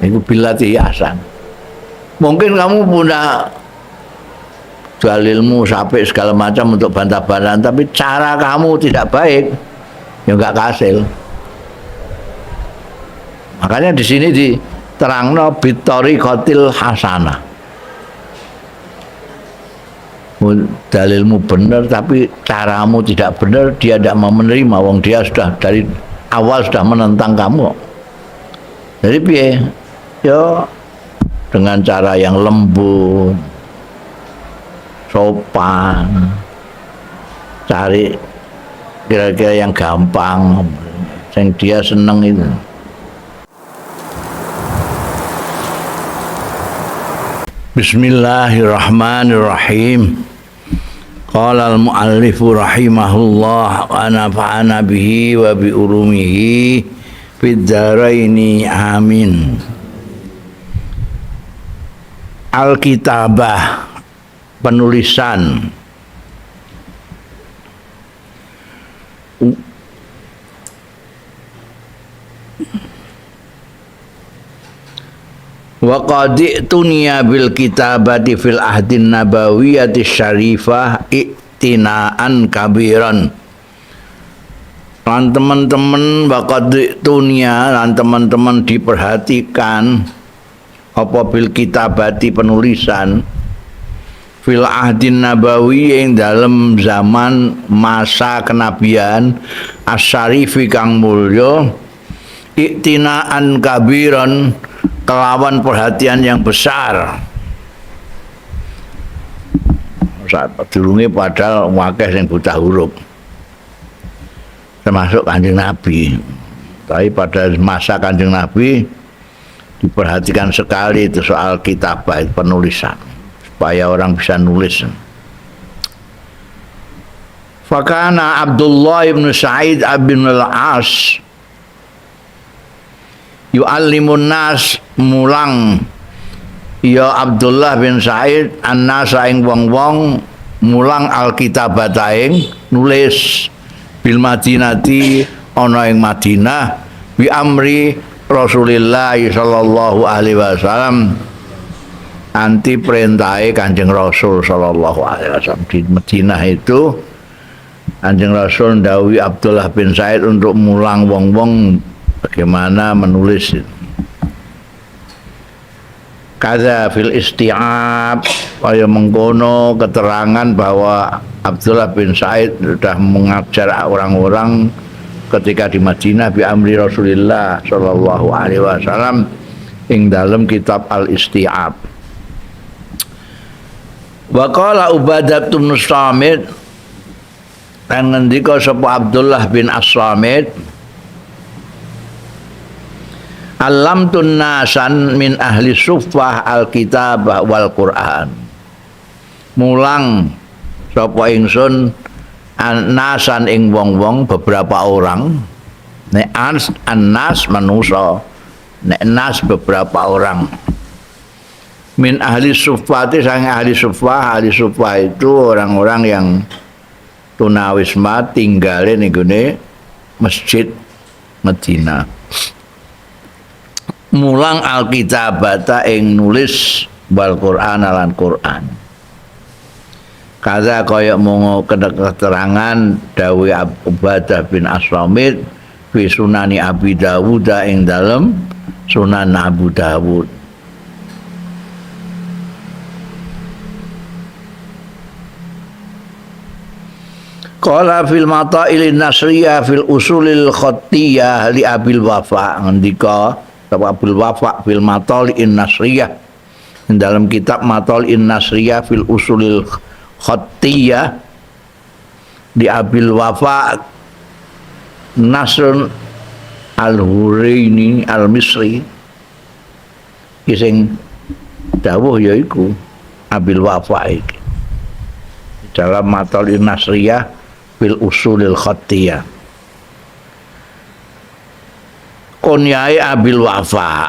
Iku billati ahsan. Mungkin kamu punya dalilmu sampai segala macam untuk bantah-bantahan, tapi cara kamu tidak baik, ya enggak kasil. Makanya di sini diterangno bitariqatil hasanah. Dalilmu benar tapi caramu tidak benar, dia tidak mau menerima, wong dia sudah dari awal sudah menentang kamu. Jadi piye? Ya dengan cara yang lembut, sopan, cari kira-kira yang gampang, yang dia seneng itu. Bismillahirrahmanirrahim. Qala al-muallifu rahimahullah wa nafa'ana bihi wa bi ulumihi fid dharaini amin. Al-kitabah, penulisan. Wa qad i'tuniya bil kitabati fil ahdin nabawiyati syarifah i'tinaan kabiran. Lan teman-teman wa qad i'tuniya, lan teman-teman diperhatikan apa bil kitabati penulisan fil ahdin nabawi ing dalem zaman masa kenabian asyarifi kang mulya i'tinaan kabiran kelawan perhatian yang besar. Saat durunge padahal wakeh sing buta huruf, termasuk Kanjeng Nabi. Tapi pada masa Kanjeng Nabi diperhatikan sekali itu soal kitabah, penulisan, supaya orang bisa nulis. Fakana Abdullah ibn Sa'id ibn al-As yu'allimun nas, mulang ya Abdullah bin Sa'id an-nasa ing wong-wong mulang alkitabata ing nulis bil Madinati ana ing Madinah bi amri Rasulillah sallallahu alaihi wasallam, anti perintahe Kanjeng Rasul sallallahu alaihi wasallam. Di Madinah itu Kanjeng Rasul ndhawuhi Abdullah bin Sa'id untuk mulang wong-wong bagaimana menulis. Kaza fil isti'ab, kaya mengkono keterangan bahwa Abdullah bin Sa'id sudah mengajar orang-orang ketika di Madinah bi amri Rasulillah sallallahu alaihi wasallam ing dalam kitab Al-Isti'ab. Wa qala Ubadah bin Samit, lan ngendika sapa Abdullah bin As-Samit, alamtun nasan min ahli suffah alkitab wal Quran. Mulang sapa ingsun nasan ing wong-wong beberapa orang. Nek annas manusa, nek nas beberapa orang. Min ahli suffati, sang ahli suffah. Ahli suffah itu orang-orang yang tunawisma tinggale ning gone masjid Madinah. Mulang alkitabata ing nulis wal Quran lan Quran. Kaza kaya mongo keterangan dawuh Ubadah bin As-Samit fi Sunani Abi Dawud ing dalem Sunan Abu Dawud. Qala fil mata'ilin nasriyah fil usulil khattiyah li Abil Wafa, ngendika Abul Wafa fil Matali'in Nasriyah dalam kitab Matali'in Nasriyah fil Usulil Khattiyah di Abil Wafa Nasrun Al-Huraini Al-Misri, sing dawuh yaiku Abil Wafa iki dalam Matali'in Nasriyah fil Usulil Khattiyah. Kunyai Abil Wafa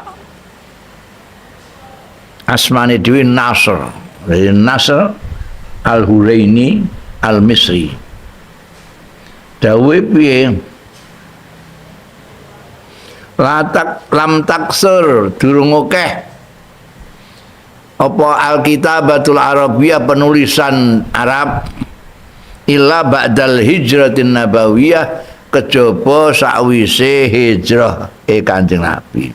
asmane dhewe Nasr, jadi Nasr Al-Huraini Al-Misri. Dawuhe piye? Latak lam taksur durung akeh apa alkitabatul arabiyah penulisan Arab illa ba'dal hijratin nabawiyah kejaba sakwise hijrah Kanjeng Nabi.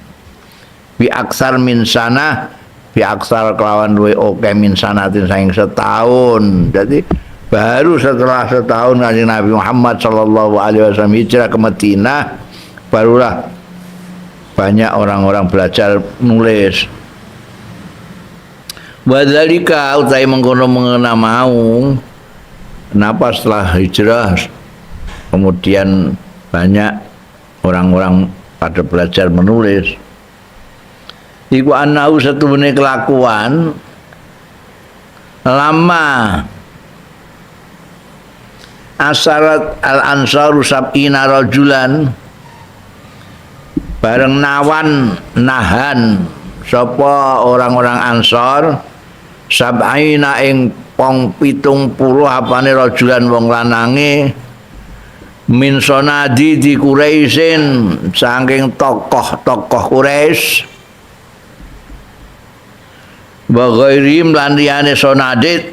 Bi aksar min sanah, bi aksar kelawan luwe akeh min sanatin saking setahun. Jadi baru setelah setahun Kanjeng Nabi Muhammad sallallahu alaihi wasallam hijrah ke Madinah, barulah banyak orang-orang belajar nulis. Wadzalika utai mengkono mengena mau. Kenapa setelah hijrah kemudian banyak orang-orang pada belajar menulis? Iku anau setuhune kelakuan lama asarat al-ansaru sab'ina rajulan bareng nawan nahan sapa orang-orang Ansor sab'ina ing pong 70 apane rajulan wong lanange min sonadi di Quraisyin saking tokoh-tokoh Quraisy wa ghairim lan liyane sonadid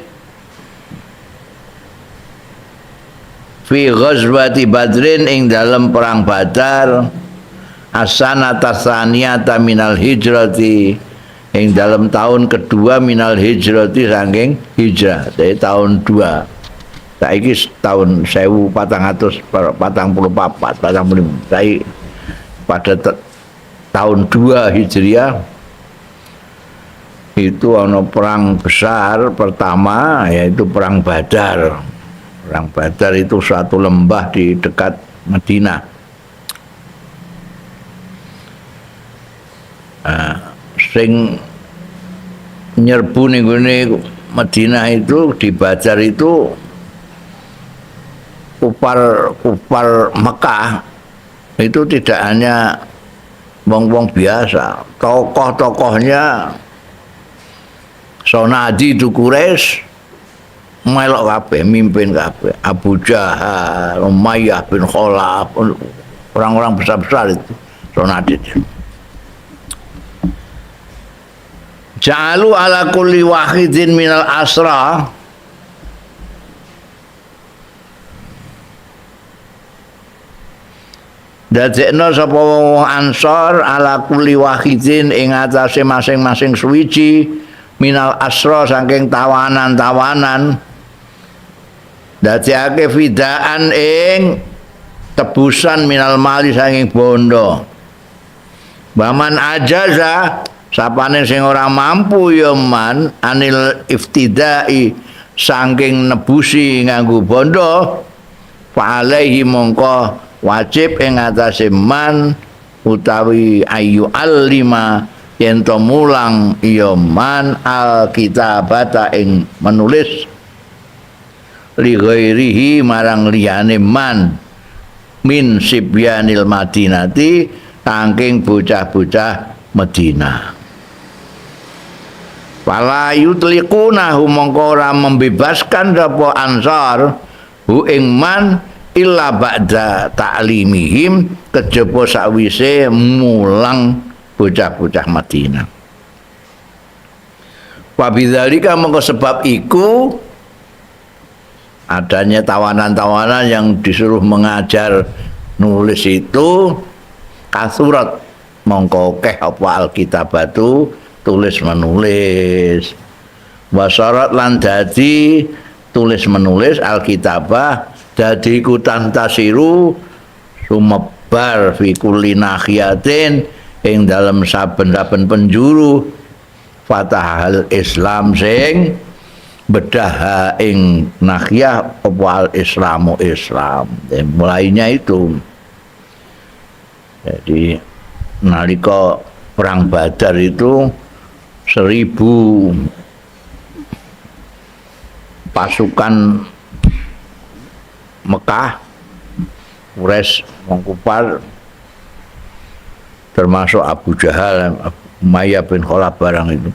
fi ghazwati Badrin ing dalem perang Badar asanata tsaniyata minal hijrati ing dalem tahun kedua minal hijrati saking hijrah, jadi tahun 2 saiki tahun 1444 45 saiki pada tahun 2 Hijriah itu ana perang besar pertama, yaitu perang Badar. Perang Badar itu suatu lembah di dekat Madinah. Sing nyerbu ning gone Madinah itu di Badar itu kupar-kupar Mekah itu tidak hanya wong-wong biasa, tokoh-tokohnya Sonadi itu Quraisy melok kabeh, mimpin kabeh. Abu Jahal, Umayyah bin Khalaf, orang-orang besar-besar itu Sonadi. Ja'alu ala kulli wahidin minal asra dadekno sapa wong Ansor ala kulli wahidin ing atase masing-masing suwiji minal asra saking tawanan-tawanan dadekake fidaan ing tebusan minal mali saking bondo. Baman ajaza sapane sing ora mampu ya man anil iftidai saking nebusi nganggo bondo fa alaihi mongko wajib ing atase man utawi ayu alima yen to mulang ya man alkitabata ing menulis li ghairihi marang liyane man min sibyanil madinati saking bocah-bocah Madinah. Fala yutliqunahu mongko ora membebaskan sapa Ansar hu ing man illa ba'da ta'limihim kejaba sakwise mulang bocah-bocah Madinah. Wa bidzalika mongko sebab iku adanya tawanan-tawanan yang disuruh mengajar nulis itu kasurat mongko akeh apa alkitabatu tulis menulis wasarat lan dadi tulis menulis alkitabah dadi kutantasiru sumebar fi kulli nahiyatin ing dalem saben-saben penjuru fatahal Islam sing bedah ing nahiyah apa al Islamu Islam. Mulainya itu. Jadi nalika perang Badar itu 1000 pasukan Mekah, Quraisy, wong kufar, termasuk Abu Jahal, Umayyah bin Khalaf barang itu.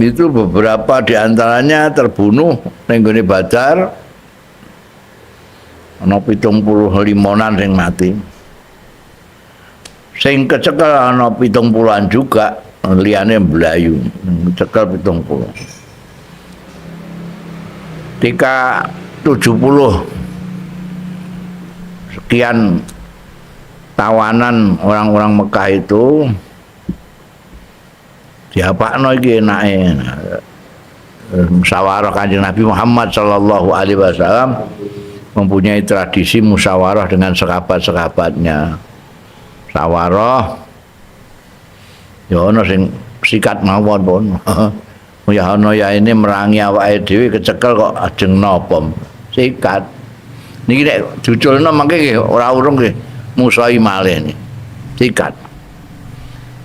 Itu beberapa diantaranya terbunuh ning gone Badar. Ana 75-an sing mati. Sing kecekel ana 70-an juga, liyane mlayu, cekel 70. Ketika 70 sekian tawanan orang-orang Mekah itu diapakno iki enake. Musyawarah Kanjeng Nabi Muhammad sallallahu alaihi wasallam mempunyai tradisi musyawarah dengan sahabat-sahabatnya. Musyawarah ya ana sing sikat mawon pun. Ya ana ya ini merangi awake dhewe kecekel kok ajeng napa. Sikat. Niki nek diuculno mangke nggih ora urung nggih musahi malih niki. Sikat.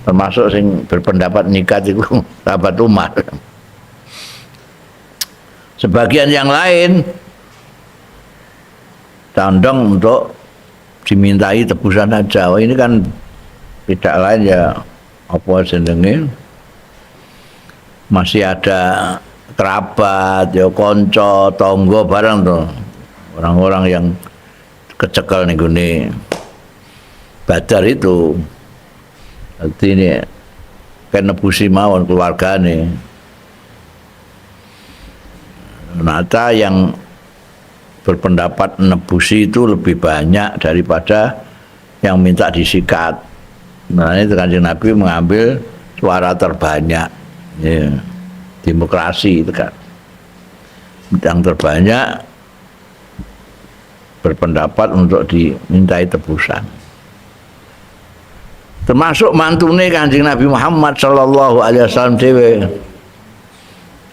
Termasuk sing berpendapat nyikat iku sahabat Umar. Sebagian yang lain condong untuk dimintai tebusan aja. Oh, ini kan tidak lain ya apa jenenge masih ada kerabat, ya konco, tonggo barang tuh. Orang-orang yang kecekel ning gone Badar itu. Jadi ini kan nebusi mawon keluargane. Ternyata yang berpendapat nebusi itu lebih banyak daripada yang minta disikat. Nah, ini Kanjeng Nabi mengambil suara terbanyak. Ya, demokrasi itu kan. Yang terbanyak berpendapat untuk dimintai tebusan. Termasuk mantune Kanjeng Nabi Muhammad sallallahu alaihi wasallam dhewe.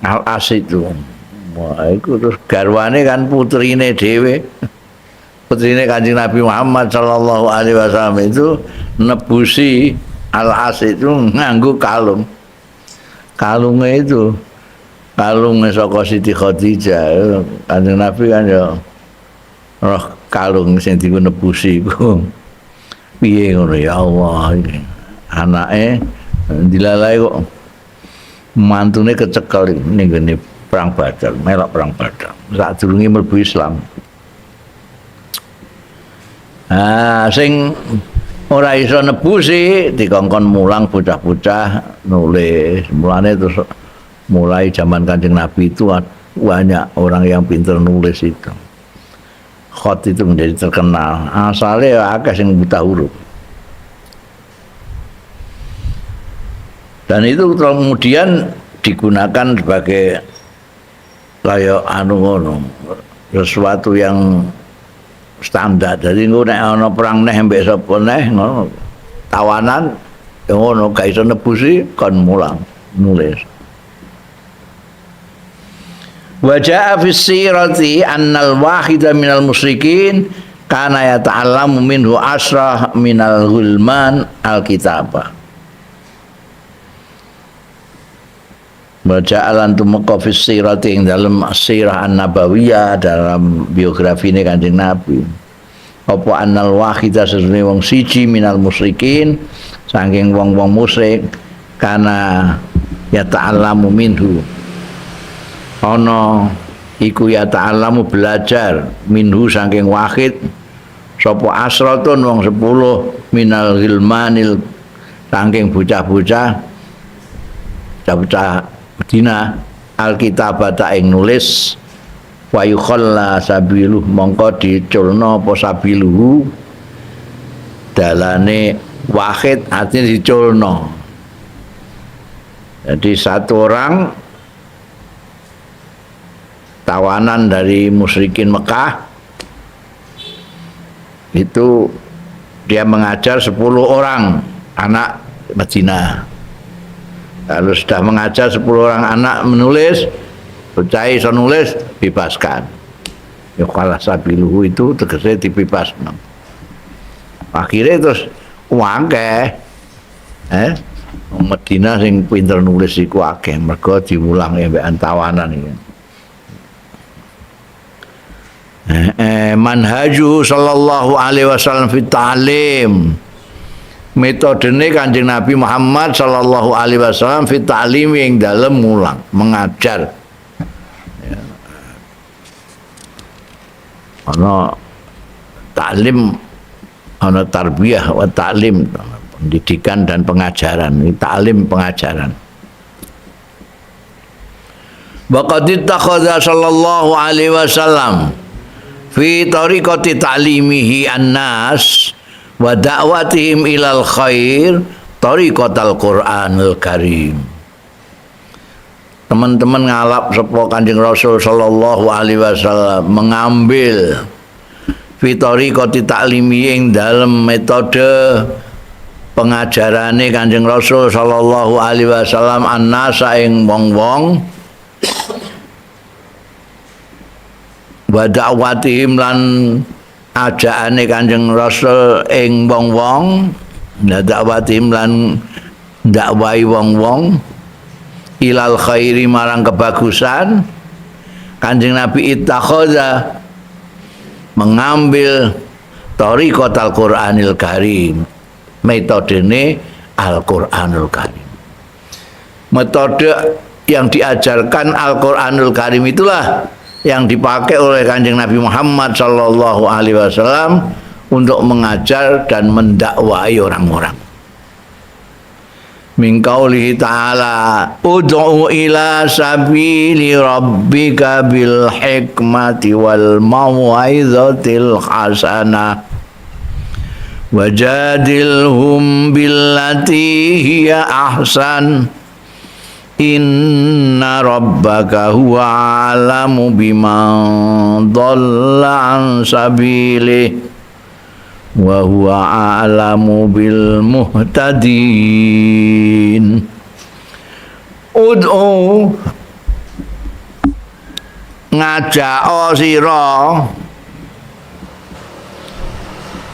Al-As itu. Wah, iku terus garwane kan putrine dhewe. Putrine Kanjeng Nabi Muhammad sallallahu alaihi wasallam itu nebusi Al-As itu nganggo kalung. Kalungnya itu kalungnya saka Siti Khadijah. Kanjeng Nabi kan ya roh kalung sing dienggo nebusi iku. Piye ngono ya Allah iki. Anake dilalai kok mantune kecekel ning gone perang Badar, melok perang Badar. Sadurunge mlebu Islam. Ah, sing ora iso nebusi dikongkon mulang bocah-bocah nulis. Mulane terus mulai zaman Kanjeng Nabi itu banyak orang yang pinter nulis itu. Khot itu menjadi terkenal. Asalnya akeh sing buta huruf. Dan itu kemudian digunakan sebagai kaya anu ngono, sesuatu yang standar. Jadi engko nek ana perang neh mbek sapa neh ngono, tawanan ya ngono gak iso nebusi kon mulang nulis. Wa jaa fi sirati annal wahida minal musyrikin kana yata'allamu minhu asrah minal ghulman alkitabah. Baca alan tumeka fi sirati ing dalem sirah an-nabawiyah dalam biografine Kanjeng Nabi. Apa annal wahida sesune wong siji minal musyrikin saking wong-wong musyrik kana yata'allamu minhu. Ana iku yata'allamu belajar minhu saking wahid sapa asratun wong 10 minal ghilmanil saking bocah-bocah bocah Medina alkitabata ing nulis wa yukhalla sabiluh mongko diculno apa sabiluhu dalane wahid artinya diculno. Jadi satu orang tawanan dari musyrikin Mekah itu dia mengajar 10 orang anak Madinah. Lalu sudah mengajar 10 orang anak menulis, percaya iso nulis, bebaskan. Ya kalah sabiluhu itu tegese dibebasno. Akhirnya terus akeh. Madinah sing pinter nulis iku akeh mergo diwulang mbekan tawanan iki. Manhaju sallallahu alaihi wasallam fi ta'lim. Metodene Kanjeng Nabi Muhammad sallallahu alaihi wasallam fi ta'lim ing dalem mulang, mengajar. Ya. Ana ta'lim, ana tarbiyah wa ta'lim. Pendidikan dan pengajaran, taklim pengajaran. Wa qad ittakhadha sallallahu alaihi wasallam fi tariqati ta'limihi an-nas wa da'watihim ilal khair tariqatal Qur'anil Karim. Teman-teman ngalap sapa Kanjeng Rasul sallallahu alaihi wasallam mengambil fi tariqati ta'limi ing dalem metode pengajarane Kanjeng Rasul sallallahu alaihi wasallam an-nasa ing wong-wong wa da'watihim lan ajaane Kanjeng Rasul ing wong-wong, dakwatihim lan dakwahi wong-wong ilal khairi marang kebagusan. Kanjeng Nabi ittakhadha mengambil tariqatal Qur'anil Karim, metodene Al-Qur'anul Karim. Metode yang diajarkan Al-Qur'anul Karim itulah yang dipakai oleh Kanjeng Nabi Muhammad sallallahu alaihi wasallam untuk mengajar dan mendakwai orang-orang. Min qaulihi ta'ala ud'u ila sabili rabbika bil hikmati wal mau'izatil hasanah wajadilhum billati hiya ahsan inna rabbaka huwa a'lamu biman dhalla an sabilihi wa huwa a'lamu bil muhtadin. Ud'u ngajak sira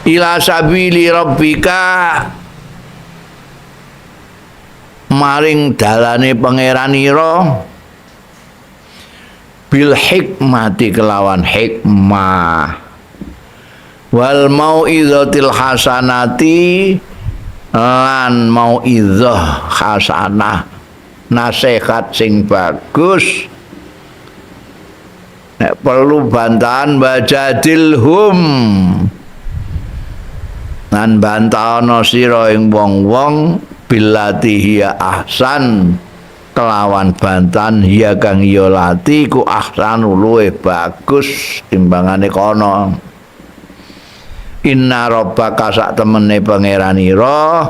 ila sabili rabbika maring dalane pangeranira bil hikmati kelawan hikmah wal mau'izatil hasanati lan mau'izah hasanah nasihat sing bagus. Nek perlu bantahan wajadilhum lan bantahana sira ing wong-wong billati hiya ahsan kelawan bantahan hiya kang ya lati ku ahsanu luwih bagus timbangane kono. Inna rabbaka sak temene pangeranira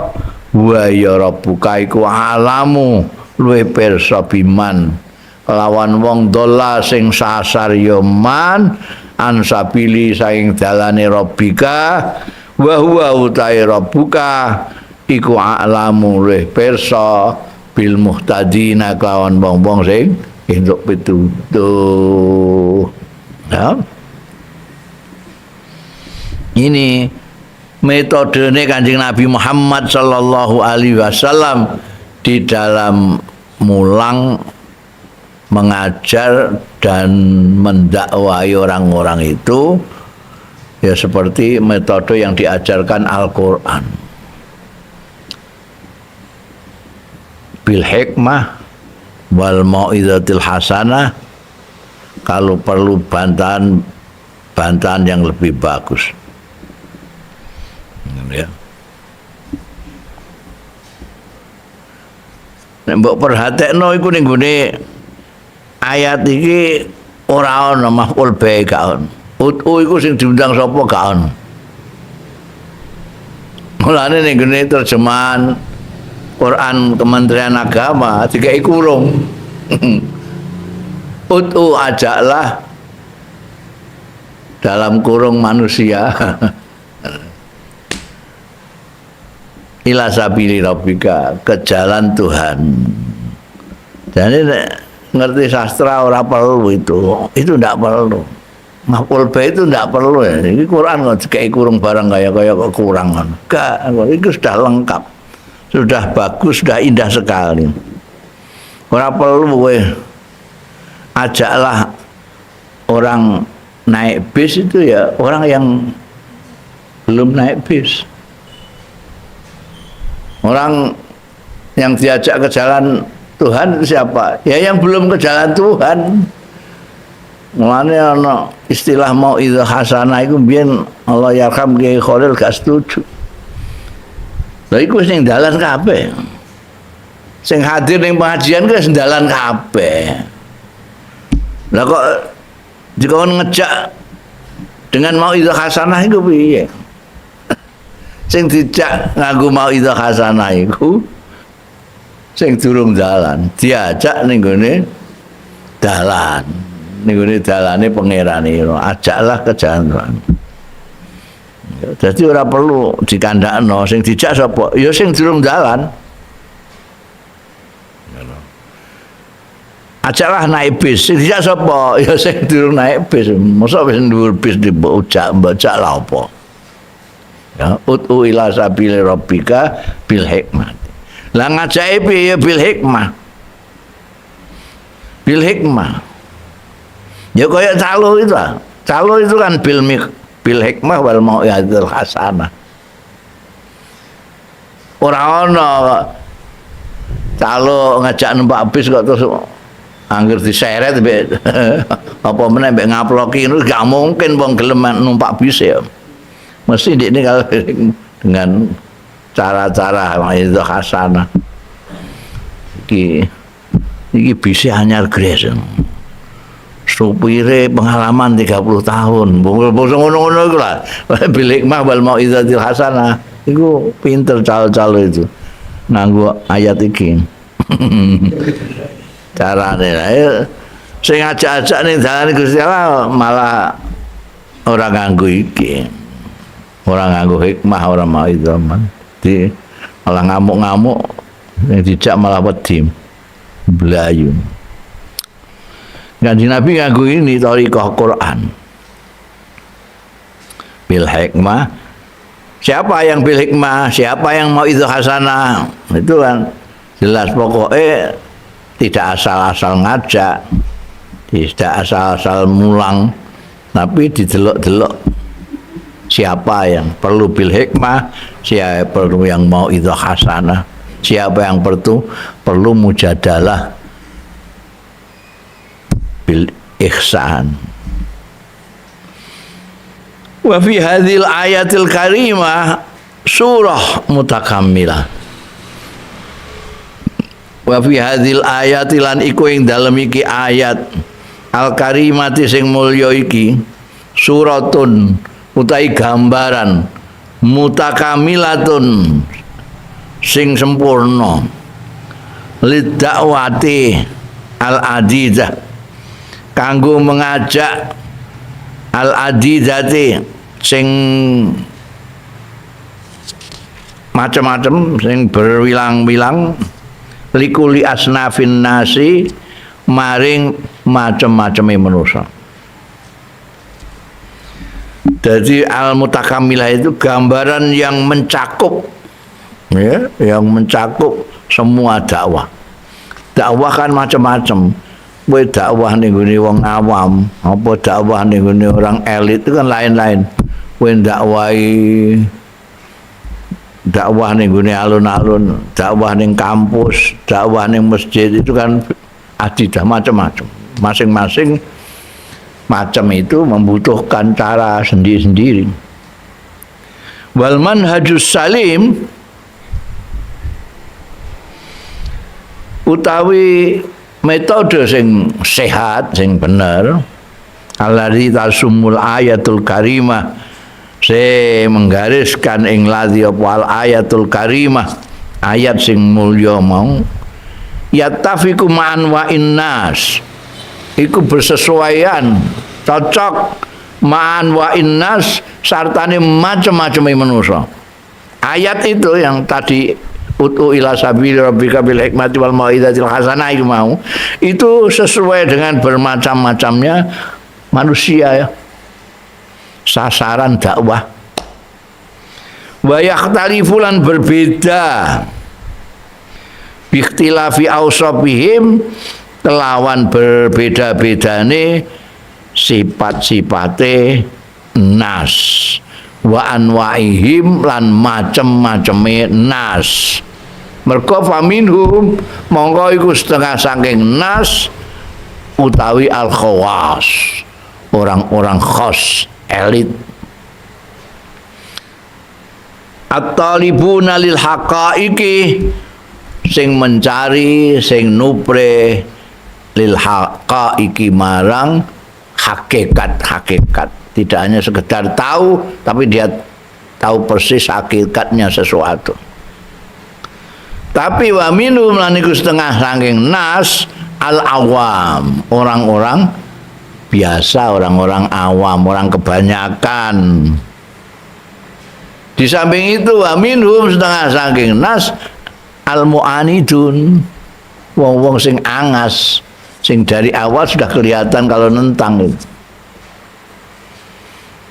wa ya rabbuka iku alamu luwih pirsa biman kelawan wong dola sing sasar ya man ansabili saing dalane rabbika wa huwa utai rabbuka iku alamu luwih pirsa bil muhtadina kelawan wong-wong sing entuk pituduh. Ya. Ini metodene Kanjeng Nabi Muhammad sallallahu alaihi wasallam di dalam mulang, mengajar dan mendakwai orang-orang itu ya seperti metode yang diajarkan Al-Qur'an. Bil hikmah wal mau'izatil hasanah, kalau perlu bantahan yang lebih bagus. Ya. Nek mbok perhatekno iku ning gone ayat iki ora ana maf'ul bi gak ono. Ud'u iku sing diundang sapa gak ono. Mulane ning gone terjemahan Quran Kementerian Agama dikai kurung. Ud'u ajaklah dalam kurung manusia. Ila sabili rabbika, ke jalan Tuhan. Jadi ngerti sastra ora perlu itu ndak perlu. Maf'ul bi itu ndak perlu ya. Ini Quran kok dikai kurung barang kaya-kaya kok kurang kan. Enggak, itu sudah lengkap. Sudah bagus, sudah indah sekali. Ora perlu kowe ajaklah orang naik bis itu ya orang yang belum naik bis. Orang yang diajak ke jalan Tuhan itu siapa? Ya yang belum ke jalan Tuhan. Mulane ana istilah mau'izah hasanah iku mbiyen Allah yarham Kiai Khalil gak setuju. Lha iku wis ning dalan kabeh. Sing hadir ning pengajian ku wis dalan kabeh. Lah kok dikon ngejak dengan mauidhah hasanah iku piye? Sing dijak nganggo mauidhah hasanah iku sing durung dalan, diajak ning gone dalan. Ning gone dalane pangerane, ajaklah ke jalan. Jadi ora perlu dikandakno, sing dijak sapa? Ya sing durung dalan. Ajaklah naik bis, sing dijak sapa? Ya sing durung naik bis. Mosok wis dhuwur bis dibojak, mbojak lha apa? Ya, ud'u ila sabili rabbika bil hikmah. Lah ngajake piye bil hikmah? Bil hikmah. Ya kaya calo itu lah. Calo itu kan bil hikmah wal mau'izatil hasanah. Ora ana calo ngajak numpak bis kok terus angger diseret mbek apa meneh mbek ngaploki ngono, gak mungkin wong gelem numpak bis ya. Mesti ndekne kalau dengan cara-cara mau'izah hasanah. Iki bise anyar gres. Supire pengalaman 30 tahun. Bongso ngono-ngono iku lah. Bil hikmah wal mau'izatil hasanah. Iku pinter calo-calo itu. Nganggo ayat iki. Carane lah. Sing ngajak-ajak ning dalan Gusti Allah malah ora nganggo iki. Ora nganggo hikmah, ora mau'izah. Di malah ngamuk-ngamuk, sing dijak malah wedi. Blayu. Kanjeng Nabi nganggo ini thariqah Quran. Bil hikmah. Siapa yang bil hikmah, siapa yang mau itu hasanah, itu kan jelas pokoknya tidak asal-asal ngajak, tidak asal-asal mulang, tapi didelok-delok siapa yang perlu bil hikmah, siapa perlu yang mau itu hasanah, siapa yang perlu mujadalah bil ihsan. Wa fi hadhil ayatil karimah surah mutakammilah. Wa fi hadhil ayati lan iku ing dalem iki ayat al karimati sing mulya iki suratun utawi gambaran mutakamilatun sing sempurna lidakwati al adidah kanggo mengajak al adidati sing macam-macam sing berwilang-wilang likuli asnafin nasi maring macam-macame manusa. Jadi al mutakamilah itu gambaran yang mencakup, ya, yang mencakup semua dakwah. Dakwah kan macam-macam. Kowe dakwah ning gone wong awam, apa dakwah ning gone orang elit itu kan lain-lain. Kowe dakwahi dakwah ning gone alun-alun, dakwah ning kampus, dakwah ning masjid itu kan adidah macam-macam. Masing-masing macam itu membutuhkan cara sendiri-sendiri. Wal manhajus salim utawi metode sing sehat, sing bener, alladzi tasumul ayatul karimah, sing menggariskan ing ladzi apa al ayatul karimah, ayat sing mulya mau, yattafiqu ma'an wa innas, iku bersesuaian, cocok ma'an wa innas sartane macam-macam manusa. Ayat itu yang tadi ud'u ila sabili rabbika bil hikmati wal mau'izatil hasanah itu mau, itu sesuai dengan bermacam-macamnya manusia ya. Sasaran dakwah. Wa yakhtalifu lan berbeda biikhtilafi awsafihim kelawan berbeda-bedane sifat-sifate nas wa anwaihim lan macem-maceme nas. Mergo faminhum mongko iku setengah saking nas utawi al khawas, orang-orang khas elit. At-talibuna lil haqaiqi sing mencari, sing nupre lil haqaiqi marang hakikat-hakikat. Tidak hanya sekedar tahu, tapi dia tahu persis hakikatnya sesuatu. Tapi wa minhum lan iku setengah saking nas al awam, orang-orang biasa, orang-orang awam, orang kebanyakan. Di samping itu wa minhum setengah saking nas al muanidun, wong-wong sing angas, sing dari awal sudah kelihatan kalau nentang itu.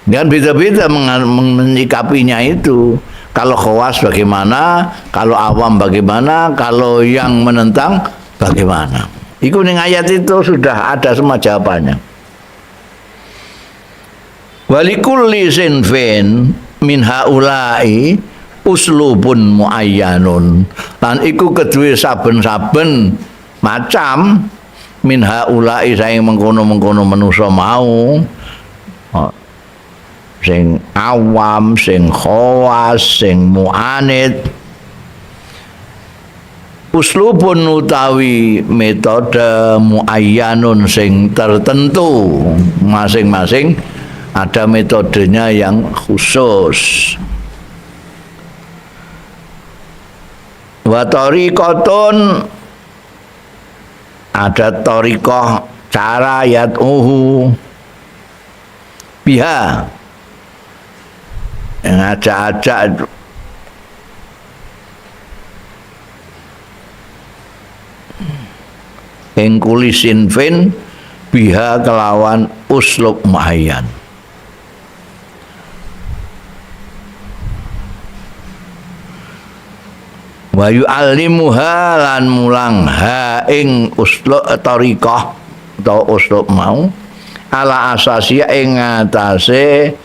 Dan beda-beda menyikapinya itu. Kalau khawas bagaimana, kalau awam bagaimana, kalau yang menentang bagaimana. Iku ning ayat itu sudah ada semua jawabannya. Walikulli sinfin min haula'i uslubun muayyanun. Lan iku keduwe saben-saben macam min haula'i saing mengkono-mengkono manusa mau. Sing awam, sing khawas, sing muanid. Uslubun utawi metode muayyanun sing tertentu, masing-masing ada metodenya yang khusus. Wa tariqatun, ada tariqah cara yat'uhu biha, yang ngajak-ajak ing kuli sinfin biha kelawan uslub muayyan. Wa yu'allimuha lan mulang ha ing uslub tariqah atau uslub mau ala asasiya ing ngatasé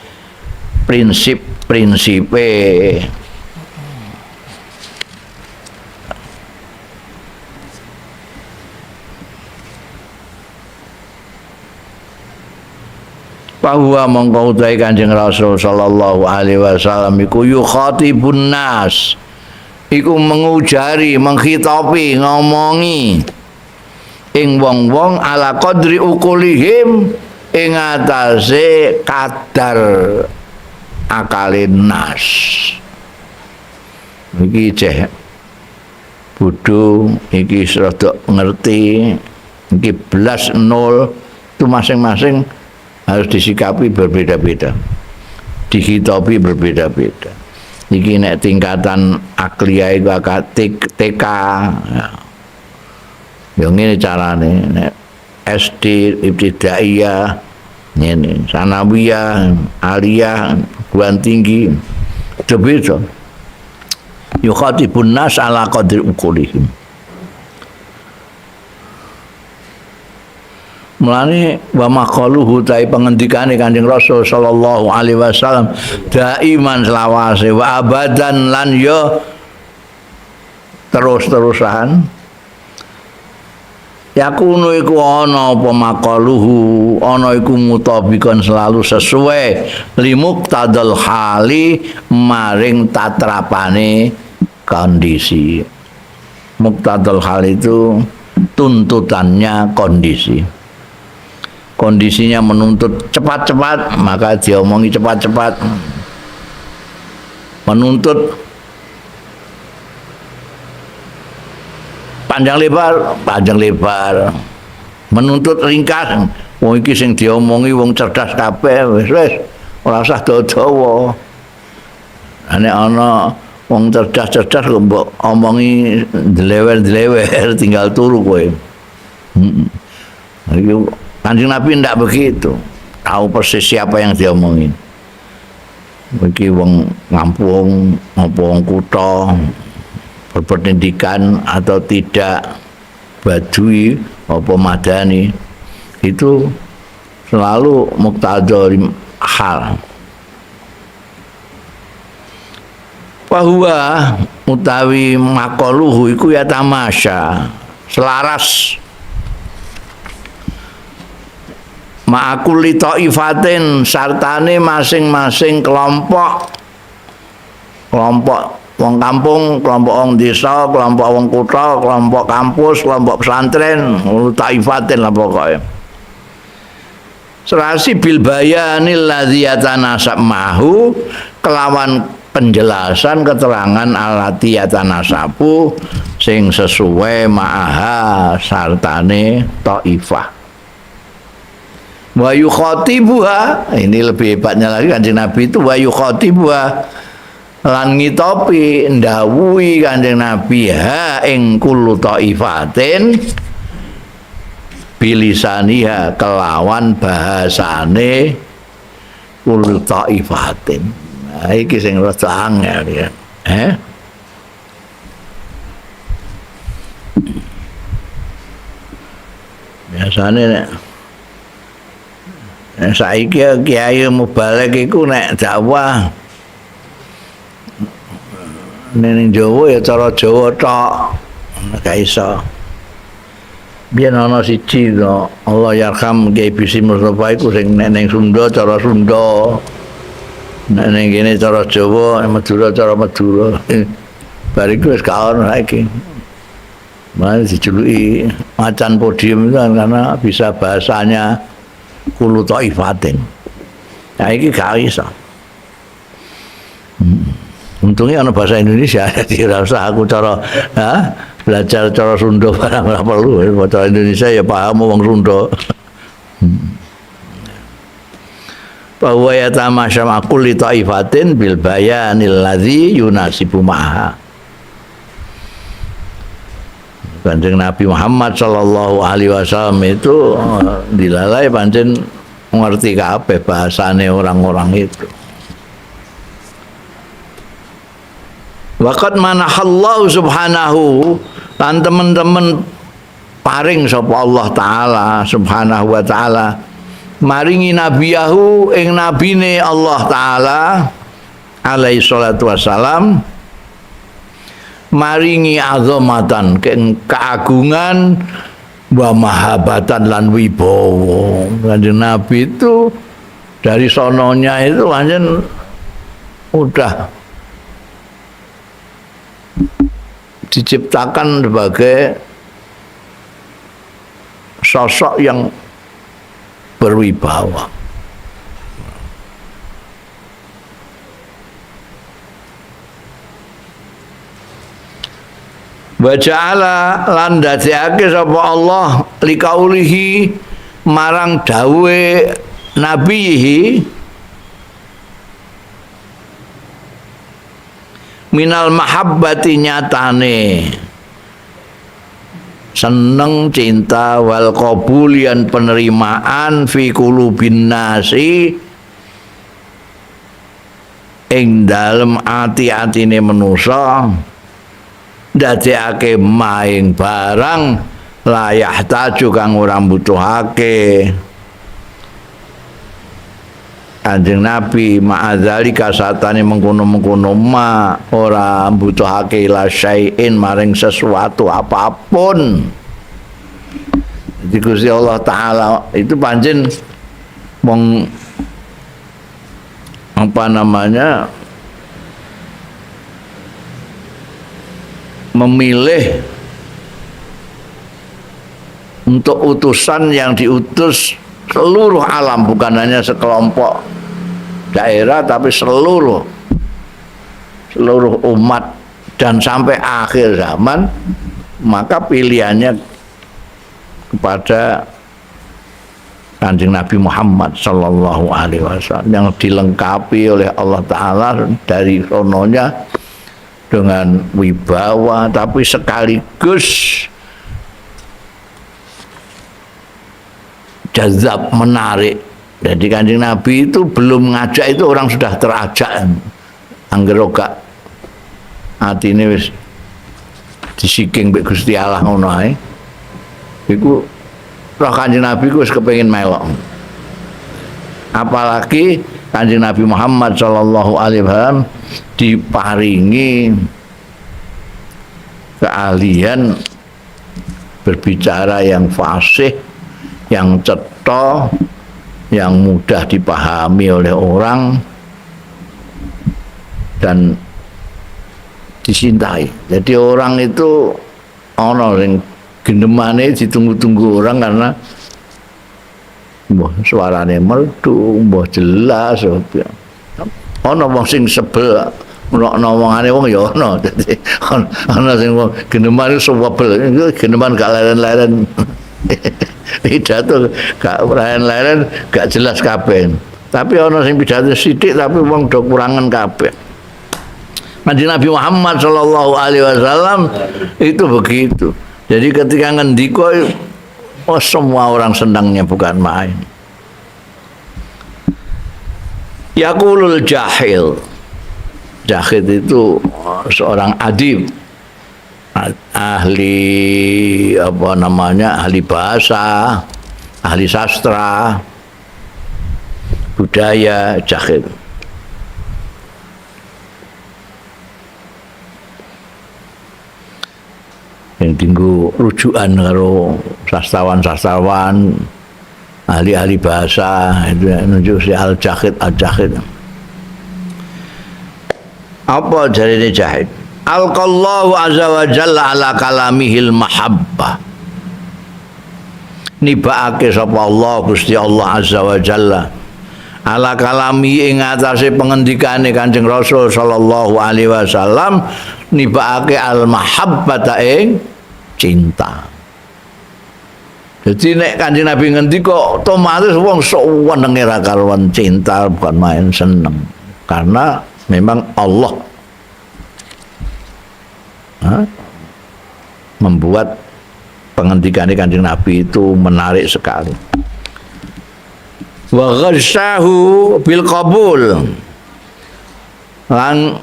prinsip-prinsipe. Bahwa mongko utahe Kanjeng Rasul sallallahu alaihi wasallam iku yukhatibun nas, iku mengujari, mengkhitabi, ngomongi ing wong-wong ala qadri ukulihim ing atase kadar akale nas. Iki ceh bodho, iki rada ngerti, iki blas nol, itu masing-masing harus disikapi berbeda-beda, dihitopi berbeda-beda. Iki nek tingkatan akliah iku akad TK, ya. Ya ngene carane, nek SD ibtidaiyah ngene, sanawiyah, aliyah, perguruan tinggi, beda. Yukhatibun nas ala qadri uqulihim. Mulane wa maqaluhu ta pengendikane Kanjeng Rasul sallallahu alaihi wasallam daiman selawase wa abadan lan yo terus-terusan. Yakunu iku ana apa maqaluhu, ana iku mutabikon selalu sesuai limuqtadal hali maring tatrapane kondisi. Muqtadal hal itu tuntutannya kondisi. Kondisinya menuntut cepat-cepat, maka diomongi cepat-cepat. Menuntut panjang lebar, panjang lebar. Menuntut ringkas, wong iki sing diomongi wong cerdas kabeh, wis wis ora usah dawa-dawa. Nek ana wong cerdas-cerdas kok mbok omongi dlewer-dlewer tinggal turu kowe. Iki Kanjeng Nabi ndak begitu. Tahu persis siapa yang diomongin. Iki wong ngampung, apa wong kutha, berpendidikan atau tidak, badui apa madani, itu selalu muqtadha hal. Bahwa utawi maqaluhu iku ya tamasya, selaras ma'akuli ta'ifatin sartane masing-masing kelompok Kelompok wong kampung, kelompok wong desa, kelompok wong kutha, kelompok kampus, kelompok pesantren, taifatin lah pokoknya. Serasi bil bayanil ladzi yatanasab mahu kelawan penjelasan keterangan alati yatanasabu sing sesuai ma'aha sartane taifah. Wa yukhatibuha, ini lebih hebatnya lagi Kanjeng Nabi itu wa yukhatibuha lan ngitopi ndhawuhi Kanjeng Nabi ha ing kullu taifatin bilisaniha kelawan bahasane kullu taifatin. Nah, iki sing rada angel ya. Biasane nek saiki kiai mubalek iku nek dakwah ning Jawa ya cara Jawa tok, gak iso. Biyen ana siji to, Allah yarham Kiai Bisi Mustofa iku sing nek ning Sunda cara Sunda. Nek ning kene cara Jawa, Madura cara Madura. Bar iku wis gak ono saiki. Malah dijuluki macan podium itu kan karena bisa bahasanya kullu taifatin. Nah iki gak iso. Untungnya ana bahasa Indonesia, jadi ora usah aku cara belajar cara Sunda barang ora perlu, cara Indonesia ya paham wong Sunda. Bahwa ya tamasya kulli taifatin bil bayanil ladzi yunasibu ma'ha. Kanjeng Nabi Muhammad sallallahu alaihi wasallam itu dilalai pancen ngerti kabeh bahasane orang-orang itu. Waqad manahallahu subhanahu lan teman-teman paring sapa Allah taala subhanahu wa taala maringi nabiyahu ing nabine Allah taala alaihi salatu wassalam maringi azamatan keagungan wa mahabatan lan wibawa. Kanjeng Nabi itu dari sononya itu pancen udah diciptakan sebagai sosok yang berwibawa. Wa ja'ala lan dadekake sapa Allah likaulihi marang dawuhe nabihi minal mahabbati nyatane seneng cinta wal qabulian penerimaan fi qulubin nasi ing dalem ati-atine manusa ndadekake maing barang layah taju kang ora mbutuhake Kanjeng Nabi ma'adzalika satane mengkono-mengkono ma ora mbutuhake ila syai'in maring sesuatu apapun. Jadi Gusti Allah Ta'ala itu pancen wong apa namanya memilih untuk utusan yang diutus seluruh alam, bukan hanya sekelompok daerah tapi seluruh umat dan sampai akhir zaman, maka pilihannya kepada Kanjeng Nabi Muhammad sallallahu alaihi wasallam yang dilengkapi oleh Allah Ta'ala dari sononya dengan wibawa tapi sekaligus jazab, menarik. Jadi Kanjeng Nabi itu belum ngajak itu orang sudah terajak. Angger gak atine wis disiking mbek Gusti Allah ngono ae. Iku roh Kanjeng Nabi ku wis kepengin melok. Apalagi Kanjeng Nabi Muhammad sallallahu alaihi wasallam diparingi keahlian berbicara yang fasih, yang cetha, yang mudah dipahami oleh orang, dan Dicintai. Jadi orang itu ana sing gendemane ditunggu-tunggu orang karena mbah suarane merdu, mbah jelas. Ana wong sing sebel ngrungokno omongane wong ya ana. Dadi ana sing wong geneman sebel, geneman gak leren-leren. Pidato gak leren-leren, gak jelas kabeh. Tapi ana sing pidato sithik tapi wong do kurangan kabeh. Kanjeng Nabi Muhammad sallallahu alaihi wasallam itu begitu. Jadi ketika ngendika, oh, semua orang senangnya bukan main. Yaqulul jahil. Jahil itu seorang adib, ahli apa namanya, ahli bahasa, ahli sastra, budaya, jahil. Yang tinggu rujukan karo sastrawan-sastrawan, ahli-ahli bahasa itu nunjuk si al-jahid, al-jahid. Apa jarine jahid? Alqallahu azza wa jalla ala kalamihil mahabbah. Nibaake sapa Allah Gusti Allah azza wa jalla ala kalami ing atase pengendikane Kanjeng Rasul sallallahu alaihi wasallam, nibaake al mahabbata ing cinta. Jadi nek Kanjeng Nabi ngendika otomatis wong sok wenenge ra karuan cinta, bukan main seneng. Karena memang Allah membuat pengendikane Kanjeng Nabi itu menarik sekali. Wa ghassahu bil qabul, lan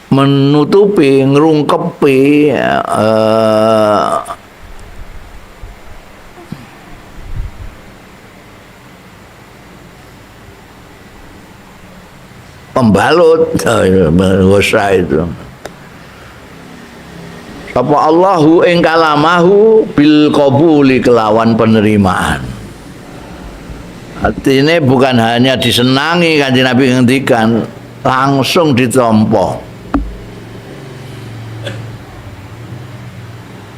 menutupi, ngrungkepi pembalut, ghassa itu. Apa Allahu ing kalamahu bil qabuli kelawan penerimaan. Artinya bukan hanya disenangi Kanjeng Nabi ngendikan, langsung ditampa.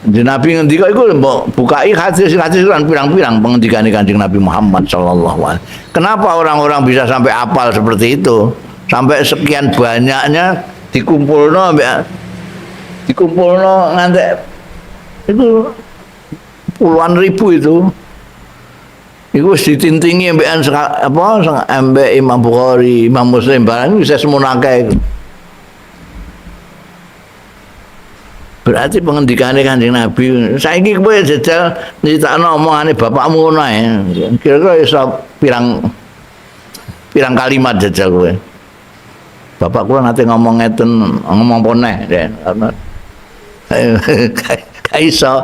Kanjeng Nabi ngendika iku mbok bukai hadis-hadis kan pirang-pirang pengendikane Kanjeng Nabi Muhammad sallallahu alaihi wasallam. Kenapa orang-orang bisa sampai apal seperti itu? Sampai sekian banyaknya dikumpulno ambek dikumpulno ngantek itu puluhan ribu itu. Iku wis ditintingi ambekan apa ambek Imam Bukhari, Imam Muslim barang bisa semono akeh iku. Berarti pengendikane Kanjeng Nabi, saiki kowe jajal nyritakno omongane bapakmu ngono ae. Kira-kira iso pirang pirang kalimat jajal kowe. Bapak kula nate ngomong ngeten, ngomong poneh. Gak iso.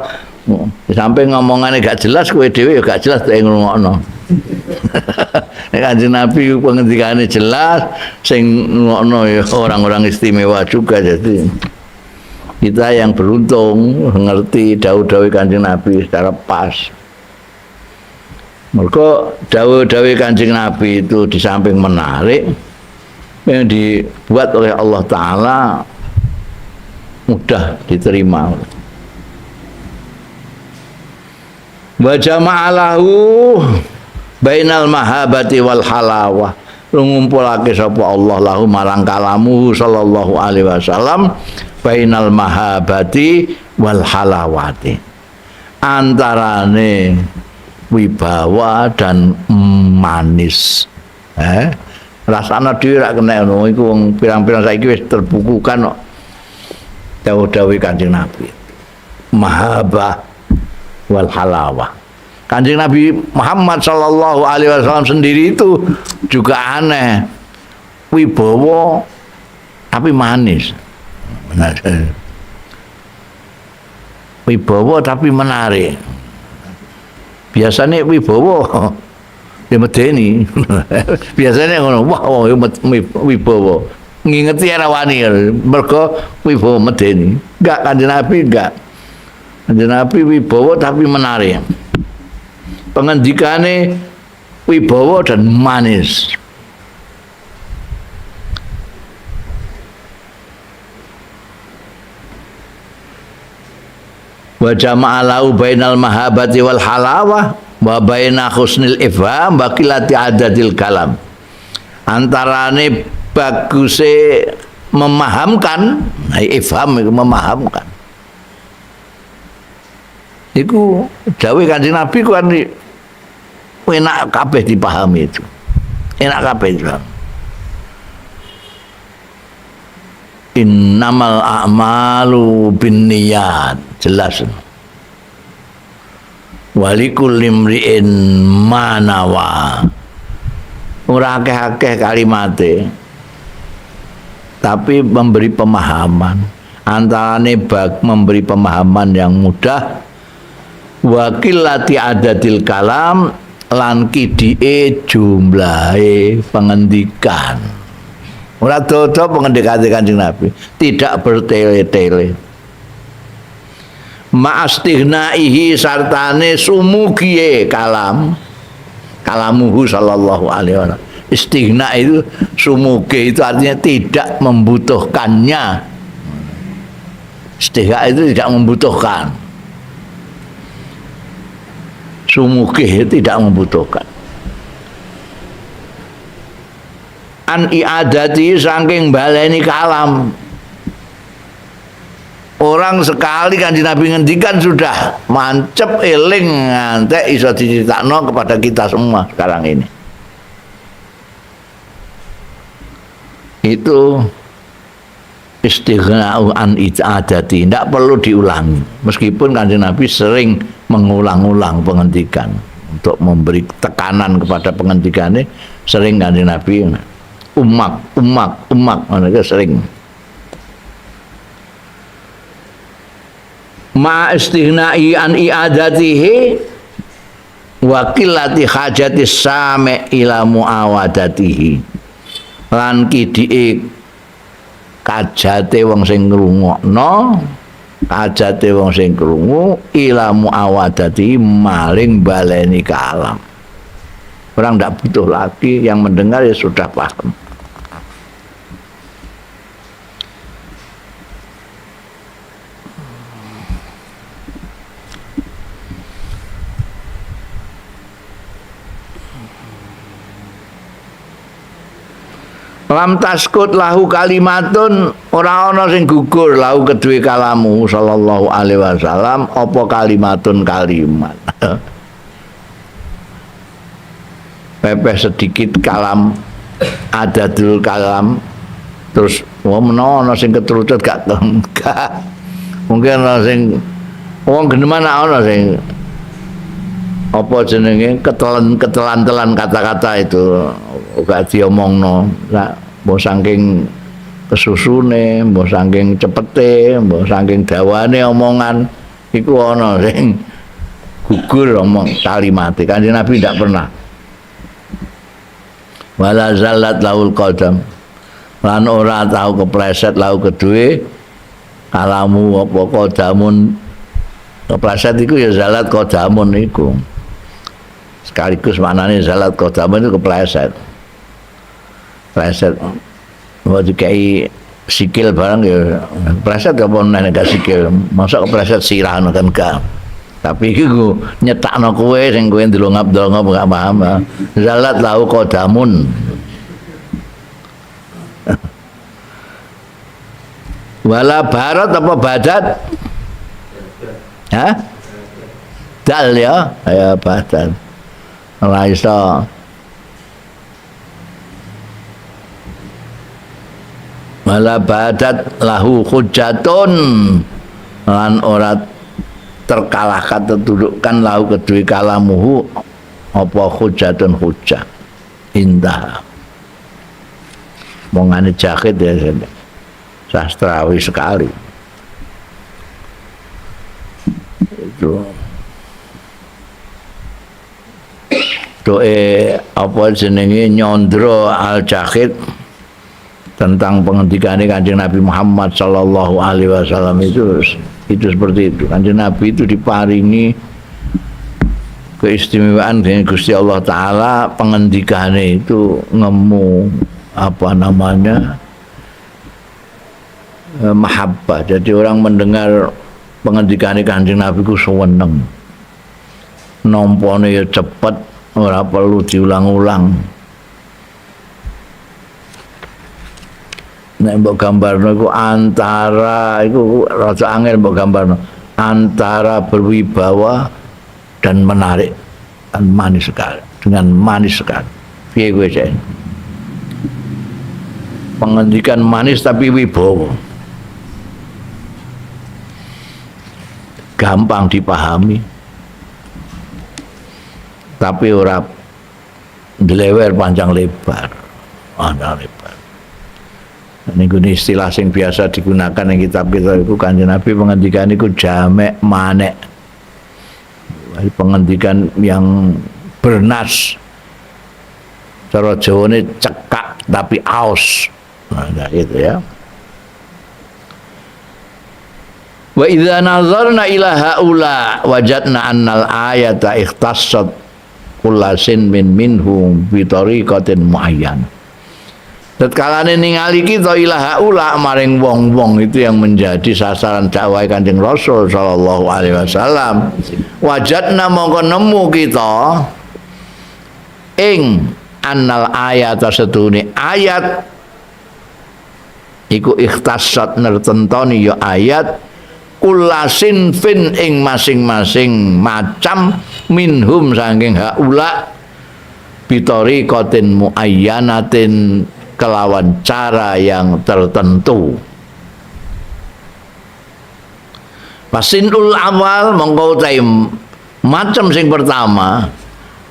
Sampai ngomongane gak jelas kowe dhewe ya gak jelas tek ngrungokno. Nek Kanjeng Nabi pengendikane jelas, sing ngrungokno ya orang-orang istimewa juga. Jadi kita yang beruntung ngerti dawuh-dawuh Kanjeng Nabi secara pas. Mergo dawuh-dawuh Kanjeng Nabi itu di samping menarik yang dibuat oleh Allah Ta'ala mudah diterima. Wa jama'alahu bainal mahabbati wal halawah. Ngumpulake sapa Allah lahu marang kalamu sallallahu alaihi wasallam bainal mahabbati wal halawati, antarane wibawa dan manis. Rasane dhewe rak kena ngono iku wong pirang-pirang saiki wis terbukukan kok dawuh-dawuh Kanjeng Nabi. Mahabbah wal halawah. Kanjeng Nabi Muhammad sallallahu alaihi wasallam sendiri itu juga aneh, wibawa tapi manis. Wibawa tapi menarik. Biasanya wibawa ya medeni. Biasanya ngono, wah wibawa. Ngingeti ora wani mergo wibawa medeni. Enggak, Kanjeng Nabi enggak. Kanjeng Nabi wibawa tapi menarik. Pengendikane wibawa dan manis. Wa jama'a lahu bainal mahabbati wal halawah wa baina husnil ifham wa qillati adadil kalam. Antarane baguse memahamkan, ifham iku memahamkan. Iku dawuh Kanjeng Nabi ku kan enak kabeh dipahami itu. Enak kabeh dipahami. Innamal a'malu binniyat, jelas. Walikul limri'in manawa. Ora akeh-akeh kalimate, tapi memberi pemahaman. Antarane bag memberi pemahaman yang mudah, wakilati adadil kalam lan kidike jumlahe pengendikan. Ora dodo pengendikane Kanjeng Nabi, tidak bertele-tele. Ma'astighnaihi sartane sumugiye kalam, kalamuhu sallallahu alaihi wasallam. Istighna itu sumuge itu artinya tidak membutuhkannya. Istighna itu tidak membutuhkan. Sumuge tidak membutuhkan. An i'adati saking baleni kalam. Orang sekali Kanjeng Nabi ngendikan sudah mancep eling ngantek iso diceritakno kepada kita semua sekarang ini. Itu istighna'u an i'adati, tidak perlu diulangi. Meskipun Kanjeng Nabi sering mengulang-ulang pengendikan untuk memberi tekanan kepada pengendikannya, sering Kanjeng Nabi umak, umak, umak, mereka sering. Ma istighnai an i'adatihi wa qillati hajati sami ila muawadatihi. Lan kidike kajate wong sing ngrungokno, kajate wong sing krungu ila muawadati maling baleni kalam. Orang ndak butuh lagi, yang mendengar ya sudah paham. Lam taskut lahu kalimatun, ora ana sing gugur lahu kedue kalamu sallallahu alaihi wasallam apa kalimatun kalimat. Pepeh sedikit kalam, adadul kalam, terus wong menawa ana sing ketrucut gak gak. Mungkin ana sing wong geneman ana sing apa jenenge ketelan-ketelan-telan kata-kata itu gak diomongno. Lah mbok saking kesusune, mbok saking cepete, mbok saking dawane omongan iku ana sing gugur omong kalimate. Kanjeng Nabi ndak pernah. Wala zallat laul qadam. Lan ora tau kepleset lau kedue kalamu apa qadamun. Kepleset iku ya zalat qadamun iku. Sekaligus maknane zalat qadamun itu kepleset. Pleset. Mau dikai sikil barang ya kepleset apa nek gak sikil. Masa kepleset sirah ngono kan gak. Tapi iki ku nyetakno kowe sing kowe ndlongap-ndlongop gak paham. Zalat lahu qadamun. Wala barat apa badat? Hah? Dal ya, ya badan. Ora iso. Wala badat lahu hujjatun lan ora terkalahkan tertundukkan lahu kedue kalamuhu apa hujjatun hujjah. Indah. Mongane jahit ya sastrawi sekali. Itu doe apa jenenge nyondro al-Jahid tentang pengendikane Kanjeng Nabi Muhammad sallallahu alaihi wasallam itu seperti itu. Kanjeng Nabi itu diparingi keistimewaan dengan Gusti Allah Ta'ala, pengendikane itu ngemu apa namanya mahabbah. Jadi orang mendengar Pengendikane Kanjeng Nabi ku seneng. Nampane ya cepet, ora perlu diulang-ulang. Nek mbok gambarno iku antara iku rada angel mbok gambarno, antara berwibawa dan menarik dan manis sekali, dengan manis sekali. Piye kowe, Cek? Pengendikan manis tapi wibawa. Gampang dipahami. Tapi ora ndlewer panjang lebar. Panjang lebar. Niku istilah sing biasa digunakan ing kitab-kitab iku Kanjeng Nabi pengendikan iku jamek manek. Pengendikan yang bernas. Cara Jawane cekak tapi aus. Nah, gitu ya. Wa idza nazarna ila haula wajadna annal ayata ikhtassat kullasin min minhum bi tariqatin muayyan. Tatkalane ningali kita ila haula maring wong-wong itu yang menjadi sasaran dakwah Kanjeng Rasul sallallahu alaihi wasallam, wajadna mongko nemu kita ing annal ayata setune ayat iku ikhtassat nertentoni ya ayat kulasin fin ing masing-masing macam minhum saking haula bitoriqatin muayyanatin kelawan cara yang tertentu. Pasinul awal mongko utahe macam sing pertama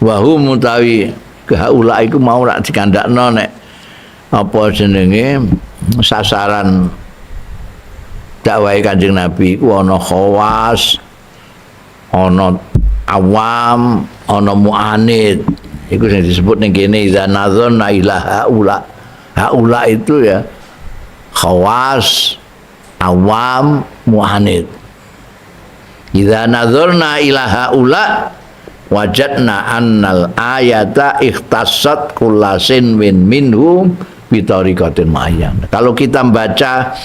wahum utawi haula iku mau rak dikandakno nek apa jenenge sasaran dakwahe Kanjeng Nabi iku ana khawas, ana awam, ana muanid. Iku sing disebut ning kene idza nazarna ila haula. Haula itu ya khawas, awam, muanid. Idza nazarna ila haula wajadna annal ayata ikhtassat kullasin min minhum bi tariqatin muayyan. Kalau kita membaca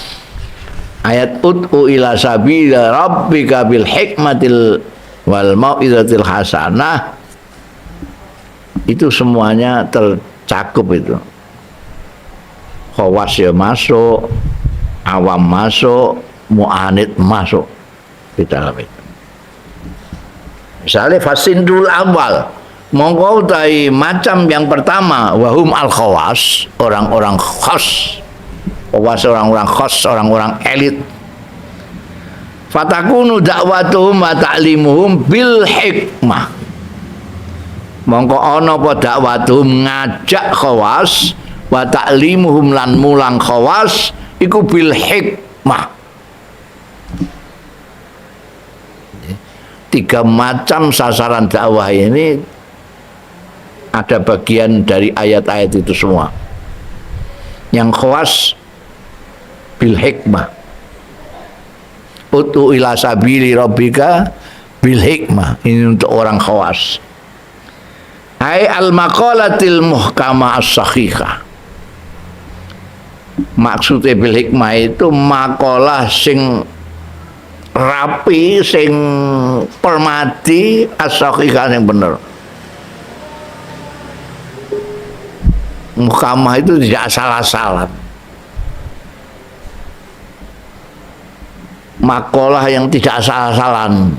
ayat ud'u ila sabila rabbika bil hikmatil wal mau'izatil hasanah, itu semuanya tercakup itu. Khawas ya masuk, awam masuk, mu'anid masuk di dalam itu. Misalnya fasindul awal, mongko utawi macam yang pertama wahum al khawas, orang-orang khas. Khawas orang-orang khas, orang-orang elit. Fatakunu dakwatuhum wa ta'limuhum bil hikmah. Mongko ana apa dakwatuhum ngajak khawas wa ta'limuhum lan mulang khawas iku bil hikmah. Tiga macam sasaran dakwah ini ada bagian dari ayat-ayat itu semua. Yang khawas bil hikmah, utu ila sabili rabbika bil hikmah, ini untuk orang khawas. Ai al maqalatil muhkamah as-sahihah. Maksudnya bil hikmah itu makalah sing rapi, sing permati, as-sahihah sing bener. Muhkamah itu tidak salah-salah. Makalah yang tidak salah-salahan.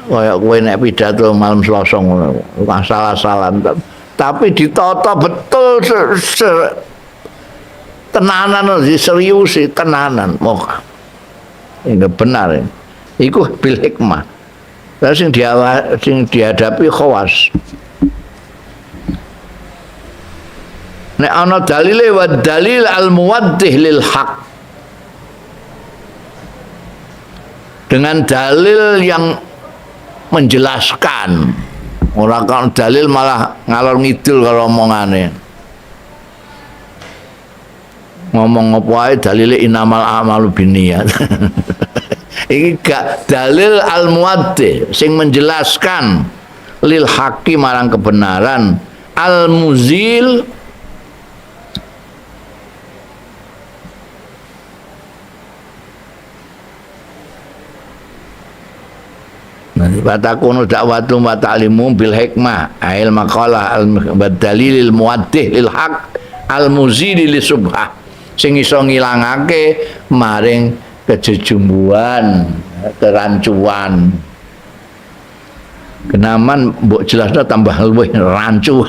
Kayak kowe nek pidato malam Selasa ngono, salah-salahan, tapi ditata betul tenanan, diseriusi tenanan. Moga ini benar ya. Iku bil hikmah. Terus sing dihadapi khawas. Nek ana dalile wa dalil al muwaddih lil haq, dengan dalil yang menjelaskan. Ora kan dalil malah ngalor ngidul kalau omongane. Ngomong apa ae dalile innamal a'malu binniyat. Iki gak dalil al muwaddih sing menjelaskan lil haqi marang kebenaran, al muzil Fatakunu da'watu wa ta'limu bil hikmah ail maqalah al dalilil muwaddih lil haq al muzili li subhah sing iso ngilangake maring kejejumbuan, kerancuan. Kenaman mbok jelasno tambah luwih rancu.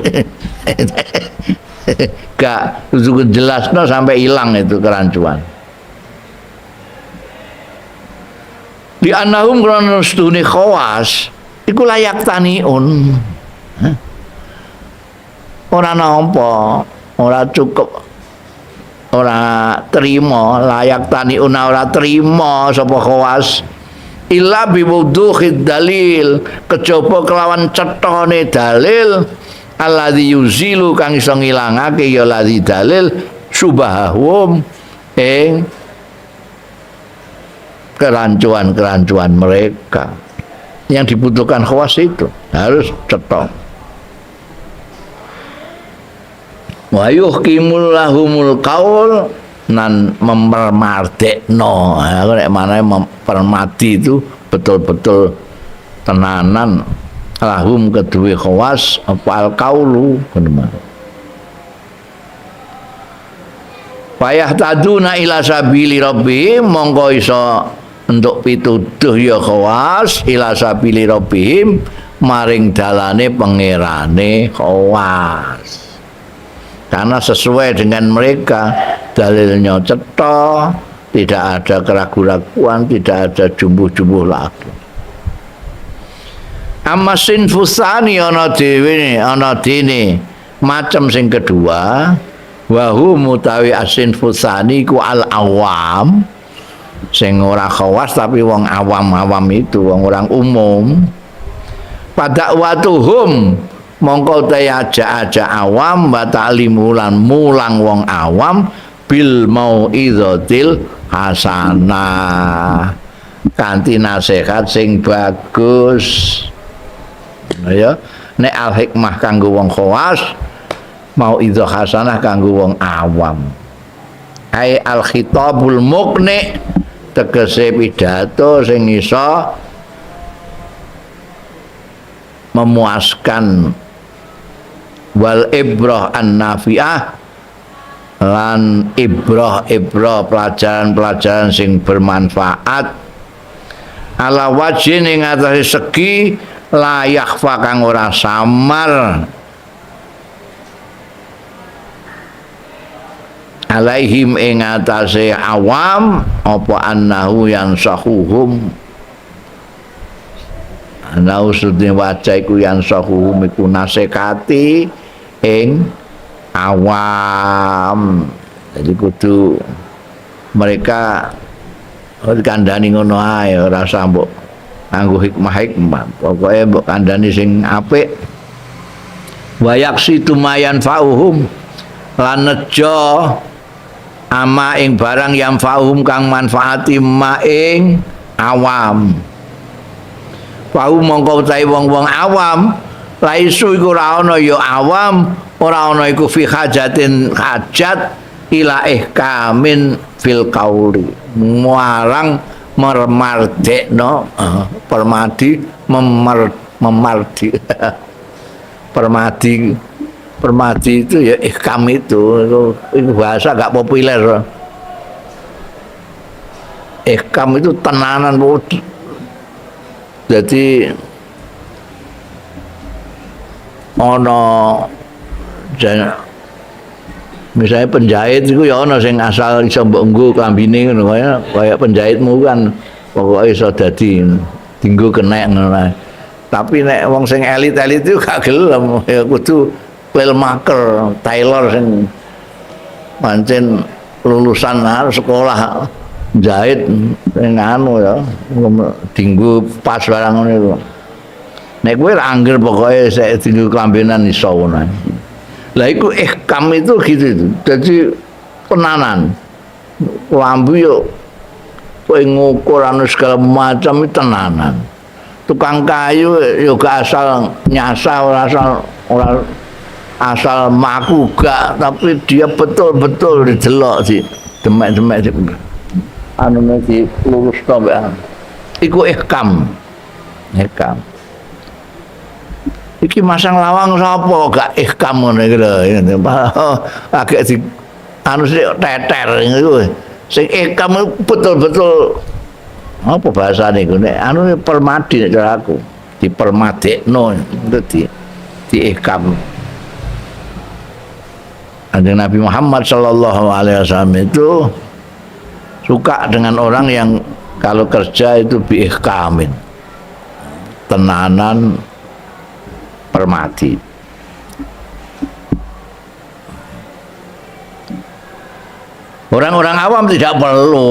Gak kudu jelasno sampai hilang itu kerancuan. Di anahum krono stune khawas iku layak taniun. Ora nampa, ora cukup, ora terima, layak taniun ora terima sapa khawas illa biwuduhid dalil, kejaba kelawan cethane dalil alladzi yuzilu kang iso ngilangake ya ladzi dalil subahum ing kerancuan-kerancuan mereka. Yang dibutuhkan khawas itu harus cetok. Wa yuhkimul lahumul qaul nan mempermardekno. Aku nek manane mempermadi itu betul-betul tenanan lahum kedue khawas apa al qaulu ngono. Payah taduna ila sabili rabbihim mongko iso untuk pituduh ya khawas ila sabili rabbihim maring dalane pangerane khawas. Karena sesuai dengan mereka dalilnya cetha, tidak ada keraguan-raguan, tidak ada jumbuh-jumbuh lagi. Amma sinfusani ana dhewe ana dene macam sing kedua wa hum mutawi asinfusani ku al awam sing ora khawas tapi wong awam-awam itu, wong orang umum. Padakwatuhum mongko te aja-aja awam wa ta'limu lan mulang wong awam bil mau'izatil hasanah kanthi nasihat sing bagus. Ya, nek al hikmah kanggo wong khawas, mau'izah hasanah kanggo wong awam. Ai al khitabul muqni tegese pidato sing iso memuaskan wal ibrah an-nafi'ah lan ibrah-ibrah pelajaran-pelajaran sing bermanfaat ala wajhin ing atase segi layak kang ora samar alaihim ing atase awam apa annahu yansahuhum annahu sudne wajah iku yansahuhum iku nasekati ing awam. Jadi kudu mereka kandhani ngono ae, ora usah mbok nganggo hikmah-hikmah, pokoke mbok kandhani sing apik. Wa yaksitu mayan fa'uhum lan nejo ama ing barang yang fa'uhum kang manfaati ma ing awam. Fa'u mongko utahe wong-wong awam laisu iku ora ana ya awam, ora ana iku fi hajatin hajat ila ihkamin fil qauli muarang mermardekno permadi memardi permadi permadi itu ya ihkam itu bahasa gak populer. Ihkam itu tenanan. Jadi ono misalnya penjahit itu ya ono sing asal iso mbok nggo klambine ngono kaya penjahitmu kan pokoke iso dadi dinggo kenek ngono. Tapi nek wong sing elit-elit itu gak gelem ya kudu filmmaker, tailor sing pancen lulusan sekolah jahit sing anu ya dinggo pas barang ngono iku. Nek kowe ra angger pokoke sik dinggo klambenan iso ngono. Lah iku ihkam itu gitu itu. Jadi penanan. Lambu yo kowe ngukur anu segala macam itu tenanan. Tukang kayu yo gak asal nyasah ora asal ora asal maku gak, tapi dia betul-betul didelok sih. Demek-demek anune di lurus to mbek. Iku ihkam. Ihkam. Iki masang lawang sapa gak ihkam ngono iki lho. Agak di anu sik teter iku. Sing ihkam betul-betul apa bahasane iku nek anu permadi nek cara aku. Dipermadekno itu di ihkam. Kanjeng Nabi Muhammad sallallahu alaihi wasallam itu suka dengan orang yang kalau kerja itu biihkamin, tenanan permati. Orang-orang awam tidak perlu.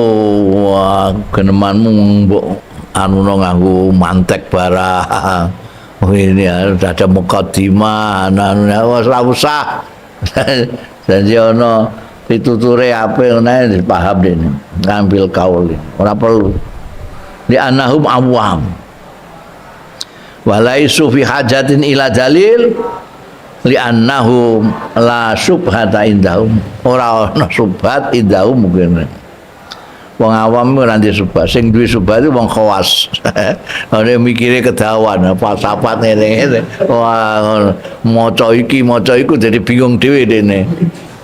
Wah, genemanmu mbok anu nganggo mantek barang. Oh, ini harus ada mukadimah, anu ora usah. Janji ono pituture ape ngene dipaham dene, ngambil kaul ora perlu. Li annahum awam. Walaisu fi hajatin ila dalil li annahum la subhata indahum. Ora ono subhat indahum mungkin. Wong awam ora duwe subhat, sing duwe subhat itu wong khawas. Ora mikire kedawan, falsafat ngene-ngene. Wah, maca iki, maca iku jadi bingung dhewe dene.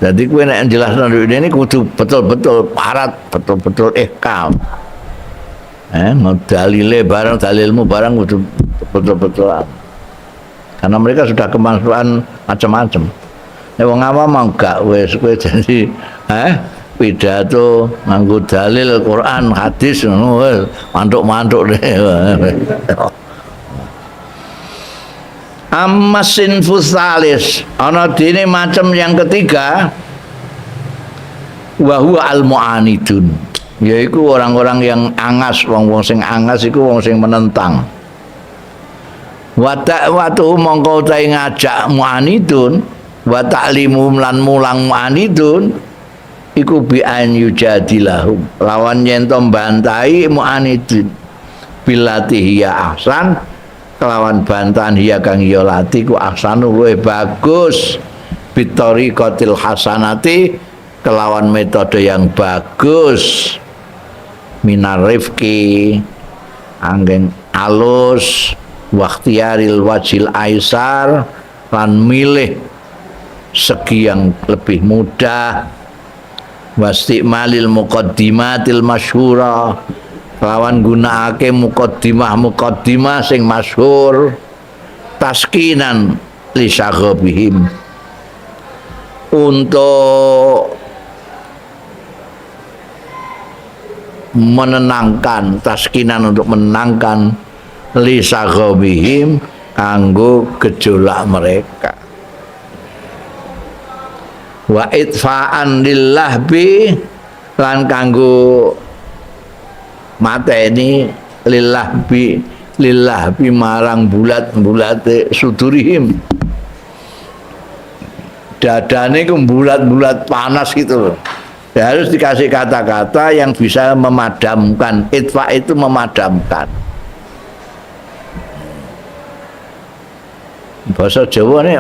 Dadi kowe nek jelasno dene kudu betul-betul parat, betul-betul ihkam. Dalile barang dalilmu barang kudu betul-betul. Karena mereka sudah kemasukan macam-macam. Nek wong awam mau gak wis kowe jadi pidato nganggo dalil Quran, hadis ngono wis mantuk-mantuk deh. Amma sinfus salis, ana dene macam yang ketiga, wa huwa al mu'anidun, yaiku orang-orang yang angas, wong-wong sing angas iku wong sing menentang. Wa ta'watu mongko utahe ngajak mu'anidun, wa ta'limu lan mulang mu'anidun iku bi an yujadilahum, lawan yen to bantai mu'anidun bilati hiya ahsan, kelawan bantahan hiya kang ya lati ku ahsanu luwih bagus, bitariqatil hasanati, kelawan metode yang bagus, minar rifqi anggen alus, wakhtiyaril wajil aisar, lan milih segi yang lebih mudah, wastimalil muqaddimatil masyhura, lawan gunakake muqaddimah-muqaddimah sing masyhur, taskinan li syaghabihim, untuk menenangkan, taskinan untuk menenangkan li syaghabihim kanggo gejolak mereka, wa itfa'an lillahbi lan kanggo mateni lillahbi, lillahbi marang bulat-bulate sudurihim, dadane ku bulat-bulat panas gitu loh. Ya, harus dikasih kata-kata yang bisa memadamkan. Itfa itu memadamkan. Bahasa Jawa ini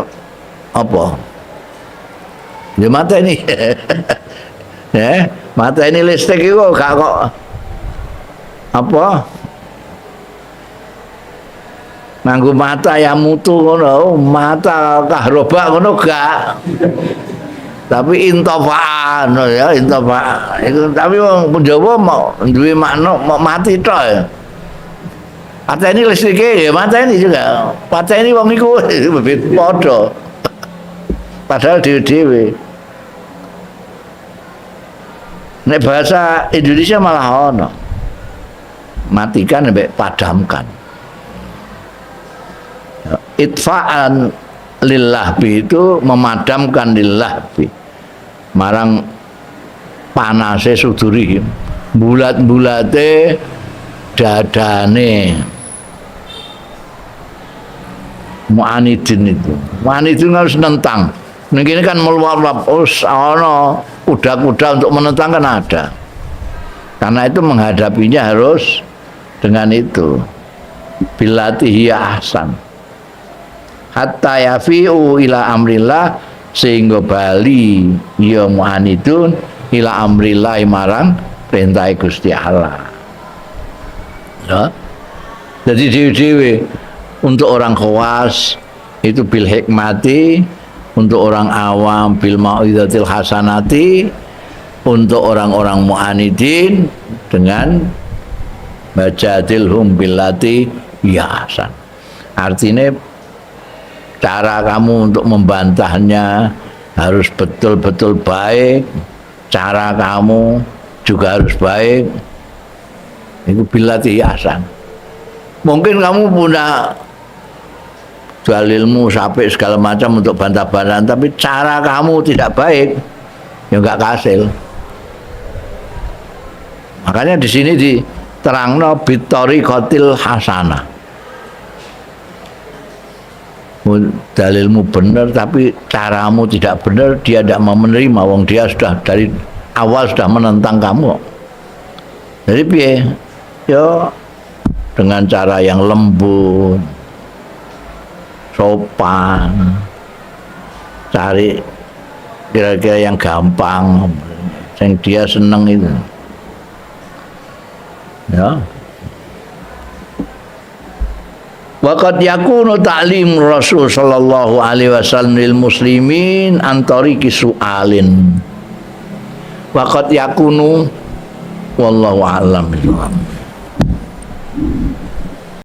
apa? Ya mata ini. Ya, mata ini listrik itu gak kok apa? Nganggo mata yang mutu ngono, mata kahroba ngono gak. Tapi intofaan ya, intofaan. Itu tapi wong Jawa mau duwe makna mau mati tok ya. Mata ini listrike ya, mata ini juga. Mata ini wong iku padha. Padahal dhewe-dhewe. Nek bahasa Indonesia malah ono. Matikan sampai padamkan. Itfa'an lillahbi itu memadamkan lillahbi marang panase suduri, bulat-bulate dadane mu'anidin itu. Mu'anidin harus nentang. Ini kan meluap-luap, ono kuda-kuda untuk menentang kan ada. Karena itu menghadapinya harus dengan itu. Bilati hiya ahsan. Hatta yafi'u ila amrillah, sehingga bali ya mu'anidun ila amrillah marang perintah Gusti Allah. Ya. Jadi dhewe-dhewe untuk orang khawas itu bil hikmati, untuk orang awam bil mau'izatil hasanati, untuk orang-orang mu'anidin dengan wajadilhum billati hiya ahsan. Artinya cara kamu untuk membantahnya harus betul-betul baik, cara kamu juga harus baik. Itu billati hiya ahsan. Mungkin kamu punya dalilmu sampai segala macam untuk bantah-bantahan, tapi cara kamu tidak baik, ya nggak kasil. Makanya di sini diterangno bitariqatil hasanah. Dalilmu benar tapi caramu tidak benar, dia tidak mau menerima, wong dia sudah dari awal sudah menentang kamu. Jadi piye? Ya dengan cara yang lembut, sopan, cari kira-kira yang gampang, yang dia seneng itu. Ya. Waqad yakunu ta'lim Rasul sallallahu alaihi wasallam lil muslimin an tariqi su'alin. Waqad yakunu, wallahu a'lam bishawab.